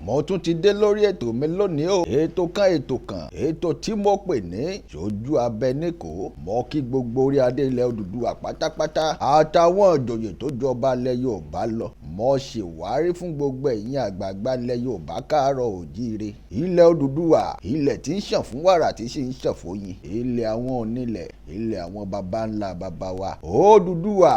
Mo tún ti dé lórí ètò mi lónìí o. Ètò kan, ètò kan, ètò tí mo pè ní Ṣojú Abẹ Níkò. Mo kí gbogbo orí adé ilẹ̀ Odùduwà pátápátá àtàwọn ìjòyè tó jọba ilẹ̀ Yorùbá lọ. Mo ṣèwárí fún gbogbo ẹ̀yin àgbààgbà ilẹ̀ Yorùbá, káàárọ̀ òjíire. Ilẹ̀ Odùduwà, ilẹ̀ tí ń ṣàn fún wàrà, tí sì ń ṣàn fóyin, ilẹ̀ àwọn onílẹ̀, ilẹ̀ àwọn baba ńlá baba wa. Odùduwà,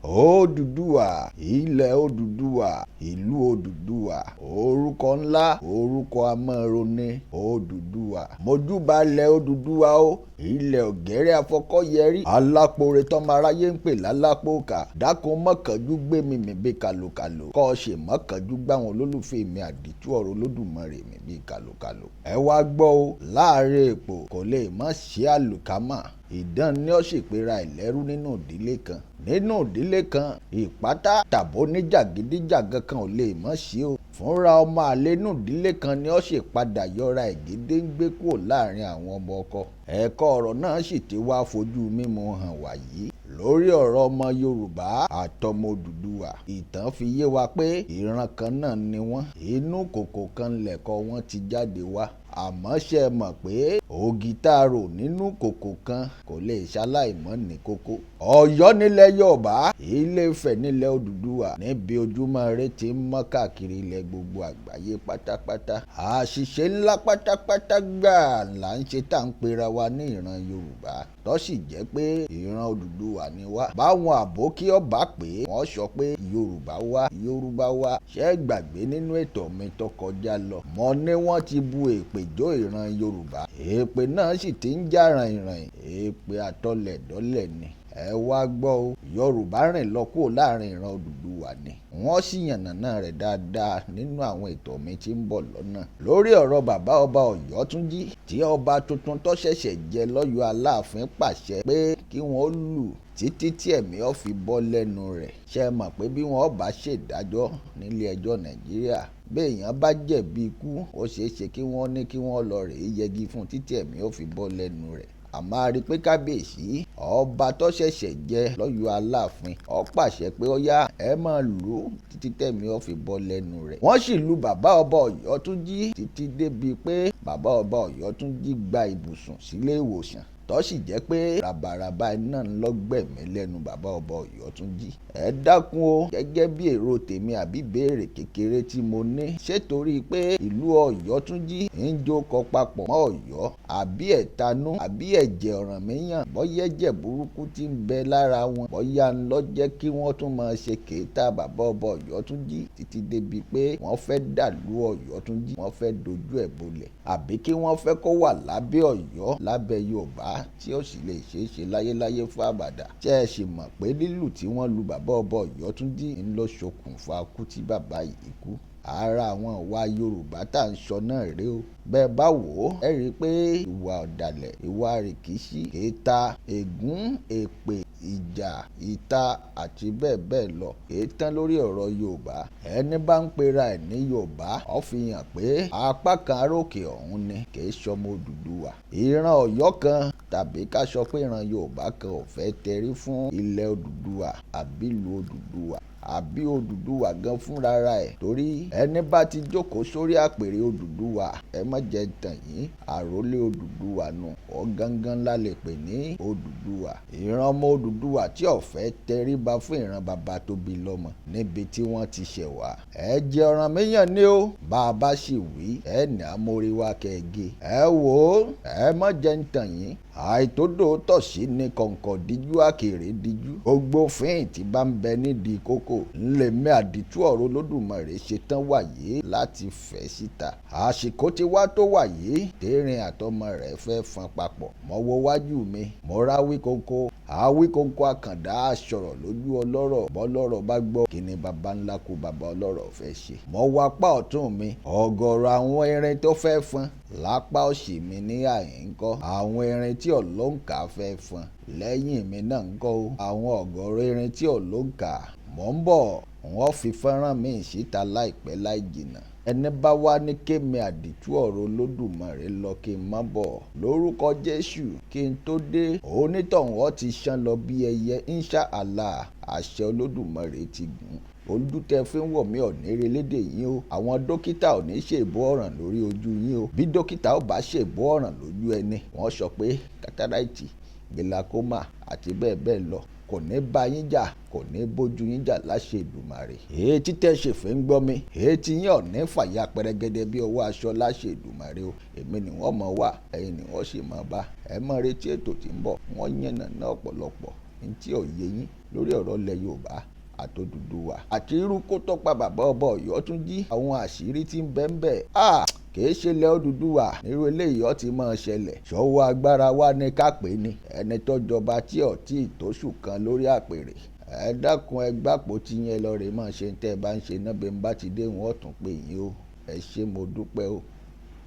Odùduwà, ilẹ̀ Odùduwà, ìlú Odùduwà, orúkọ ńlá, orúkọ amọ́roni, Odùduwà. Mojúbà ilẹ̀ Odùduwà o, ilẹ̀ ọ̀gẹ́rẹ́ afọkọ́yẹrí, alápòore tọ́mọ aráyé ń pè lálápòkà. Dákun, mọ́kànjú gbé mi mì bí kàlòkàlò, kọ́ ọ ṣe mọ́kànjú gbáwọn olólùfẹ́ mi, àdìtú ọ̀rọ̀ Olódùmarè mi bí kàlòkàlò. Ẹ wá gbọ́ o, láàrin èpò kò lè má ṣe àlùkámà ìdán ní ó sì pera ìlẹ́rú nínú ìdílé kan, nínú ìdílé kan, ìpátá tàbó níjàgídíjàgan kan ò lè mọ̀ sí o. Fúnra ọmọ àlè nínú ìdílé kan ni ó sì padà yọra ìgédéǹgbé kúrò láàrin àwọn ọmọ ọkọ. Ẹ̀kọ́ ọ̀rọ̀ náà sì ti wá fojú mímu hàn wàyí lórí ọ̀rọ̀ ọmọ Yorùbá àtọmọ Odùduwà. Ìtàn fi yé wa pé ìran kan náà ni wọ́n, inú kòkò kan lẹ̀kọ́ wọn ti jáde wá. Àmọ́ ṣe mọ̀ pé ògì tá a rò nínú kòkò kan kò lè ṣaláìmọ́ ní kókó? Ọ̀yọ́ nílẹ̀ Yorùbá, Ilé Ifẹ̀ nílẹ̀ Odùduwà, níbi ojúmọ́ ire ti ń mọ́ káàkiri ilẹ̀ gbogbo àgbáyé pátápátá. Àṣìṣe ńlá pátápátá gbáà là ń ṣe tá à ń pera wa ní ìran Yorùbá, tó sì jẹ́ pé ìran Odùduwà ni wá. Báwọn àbókí ọba pé wọ́n sọ pé Yorùbá wá, Yorùbá wá. Ṣé gbàgbé nínú ètò mi tó kọjá lọ, mo ní wọ́n ti bu èpè jó ìran Yorùbá, èpè náà sì ti ń jà ràìnràìn, èpè àtọlẹ̀dọ́lẹ̀ ni. Ẹ wá gbọ́ o, Yorùbá rìn lọ kúrò láàrin ìran Odùduwà ni. Wọ́n sì yànnàná rẹ̀ dáadáa nínú àwọn ètò mi tí ń bọ̀ lọ́nà. Lórí ọ̀rọ̀ bàbá ọba Ọ̀yọ́túnjí, tí ọba tuntun tó ṣẹ̀ṣẹ̀ jẹ lọ́yọ̀ọ́ Aláàfin pàṣẹ pé kí wọ́n lù títí tí ẹ̀mí ó fi bọ́ lẹ́nu rẹ̀. Ṣé ẹ mọ̀ pé bí wọ́n bá ṣèdájọ́ nílé ẹjọ́ Nàìjíríà, béèyàn bá jẹ̀bi ikú, ó ṣeé ṣe kí wọ́n ní kí wọ́n lọ rèé yẹgi fún títí ẹ̀mí ó fi bọ́ lẹ́nu rẹ̀? Àmọ́ a rí i pé kábíyèsí ọba tó ṣẹ̀ṣẹ̀ jẹ lọ́yọ̀ọ́ Aláàfin ó pàṣẹ pé ó yá, ẹ máa lù ú títí tẹ̀mí ó fi bọ́ lẹ́nu rẹ̀. Wọ́n sì lu bàbá ọba Ọ̀yọ́túnjí títí débi pé bàbá ọba Ọ̀yọ́túnjí gba ibùsùn sílé ìwòsàn, tó sì jẹ́ pé ràbàràbà iná ńlọgbẹ̀mí lẹ́nu bàbá ọba Ọ̀yọ́túnjí. Ẹ dákun o, gẹ́gẹ́ bí èrò tèmi àbí béèrè kékeré tí mo ní, ṣé torí pé ìlú Ọ̀yọ́túnjí ń jókòó papọ̀ mọ́ Ọ̀yọ́, àbí ẹ̀tanú, àbí ẹ̀jẹ̀ Ọ̀rànmíyàn, bóyá ẹ̀jẹ̀ burúkú tí ń bẹ lára wọn, bóyá ń lọ jẹ́ kí wọ́n tún máa ṣe kéta bàbá ọba Ọ̀yọ́túnjí títí débi pé wọ́n fẹ́ dàlú Ọ̀yọ́túnjí, wọ́n fẹ́ dojú ẹ̀ bolẹ̀, àbí kí wọ́n fẹ́ kó wà lábẹ́ Ọ̀yọ́, lábẹ́ Yorùbá, tí ó sì lè ṣeé ṣe láyéláyé fún àbàdà? Ṣé ẹ sì mọ̀ pé lílù tí wọ́n lu bàbá ọba Ọ̀yọ́túnjí ń lọ ṣokùnfà kú tí bàbá yìí kú? Ara àwọn ìwà Yorùbá tá à ń sọ náà rèé o. Bẹ́ẹ̀ bá wò ó, ẹ rí i pé ìwà ọ̀dàlẹ̀, ìwà rìkíṣí, kèéta, ègún, èpè, ìjà, ìta àti bẹ́ẹ̀ bẹ́ẹ̀ lọ kèé tán lórí ọ̀rọ̀ Yorùbá. Ẹni bá ń pera ẹ̀ ní Yorùbá, ó fi hàn pé apá kan arókè ọ̀hún ni, kì í ṣọmọ Odùduwà. Ìran Ọ̀yọ́ kan tàbí ká sọ pé ìran Yorùbá kan ò fẹ́ tẹrí fún ilẹ̀ Odùduwà àbí ìlú Odùduwà àbí Odùduwà gan fúnra ẹ̀, torí ẹni bá ti jókòó sórí àpèrè Odùduwà, ẹ má jẹ́ tàn yín, àrólé Odùduwà nù, ọ̀ gangan la lè pè ní Odùduwà. Ìran ọmọ Odùduwà tí ò fẹ́ tẹríba fún ìran bàbá tó bí lọ́mọ níbi tí wọ́n ti ṣẹ̀ wá. Ẹ jẹ́ Ọ̀rànmíyàn ní o. Bá a bá sì wí, ẹ ní amóríwá kẹ́ẹ̀gẹ́. Ẹ wò ó, ẹ má jẹ́ ń tàn yín, àìtódò sí ní kọ̀ǹkọ̀ díjú, àkèrè díjú. Gbogbo fíìn tí bá ń bẹ nídìí kókó ńlẹ̀mí, àdìtú ọ̀rọ̀ Olódùmarè ṣetán wàyé láti fẹ́ síta. Àsìkò tí wá tó wàyé tẹ́rìn àtọmọ rẹ̀ fẹ́ fọn papọ̀. Mo wo wájú mi, mo ráwí kókó, àwí kókó, àkàndá sọ̀rọ̀ lójú ọlọ́rọ̀. Bọ́lọ́rọ̀ bá gbọ́, kí ni baba ńlá kú baba ọlọ́rọ̀ fẹ́ ṣe? Mo wá apá ọ̀tún mi, ọ̀gọ̀rọ̀ àwọn irin tó fẹ́ fọn. Lápá òsì mi ní àyín ńkọ́, àwọn irin tí ọ̀lọ́ǹkà fẹ́ fọn. Lẹ́yìn mi náà ńkọ́ o, àwọn ọ̀gọ̀rọ̀ irin tí ọ̀lọ́ǹkà. Mò ń bọ̀, wọ́n fi fọ́nrán mi síta láìpẹ́ láì jìnnà. Ẹni bá wá ní kémi àdìtú ọ̀rọ̀ Olódùmarè lọ, kí n má bọ̀, lórúkọ Jésù, kí n tó dé, onítọ̀hún ó ti ṣán lọ bí ẹyẹ, insha Allah. Àṣẹ Olódùmarè ti gùn. Ojú tẹ fi ń wọ̀ mí ò ní relédè yín o. Àwọn dókítà ò ní ṣèbó ọ̀ràn lórí ojú yín o. Bí dókítà ò bá ṣèbó ọ̀ràn lójú ẹni, wọ́n sọ pé kátàráìtì, glaucoma àti bẹ́ẹ̀ bẹ́ẹ̀ lọ kò ní bá yín jà, kò ní bójú yín jà láṣẹ Èdùmàrè. Èyí tẹ́ ṣe fẹ́ ń gbọ́ mi, èyí tí yín ò ní fàya pẹrẹgẹdẹ bí ọwọ́ aṣọ láṣẹ Èdùmàrè o. Èmi ni wọ́n mọ̀ wá, ẹ̀yin ni wọ́n sì mọ̀ bá. Ẹ mọ̀ retí ètò tí ń bọ̀, wọ́n yànnà náà ọ̀pọ̀lọpọ̀ ní tí ò yé yín lórí ọ̀rọ̀ ilẹ̀ Yorùbá àtòdùdùwà àti irú kó tọ́pa bàbá ọba Ọ̀yọ́ tún jí àwọn àṣírí tí ń bẹ ń bẹ. Kìí ṣe ilẹ̀ Odùduwà nírú eléyìí ó ti máa ṣẹlẹ̀. Ṣọwọ́ agbára wa ní ká pè ní ẹni tó jọba tí ò tí ì tóṣù kan lórí àpèrè. Ẹ dákun, ẹ gbàpò tí yẹn lọ rè máa ṣe tẹ́ ẹ bá ń ṣe náà. Bí n bá ti dé, wọn ó tún pè yín o. Ẹ ṣé, mo dúpẹ́ o.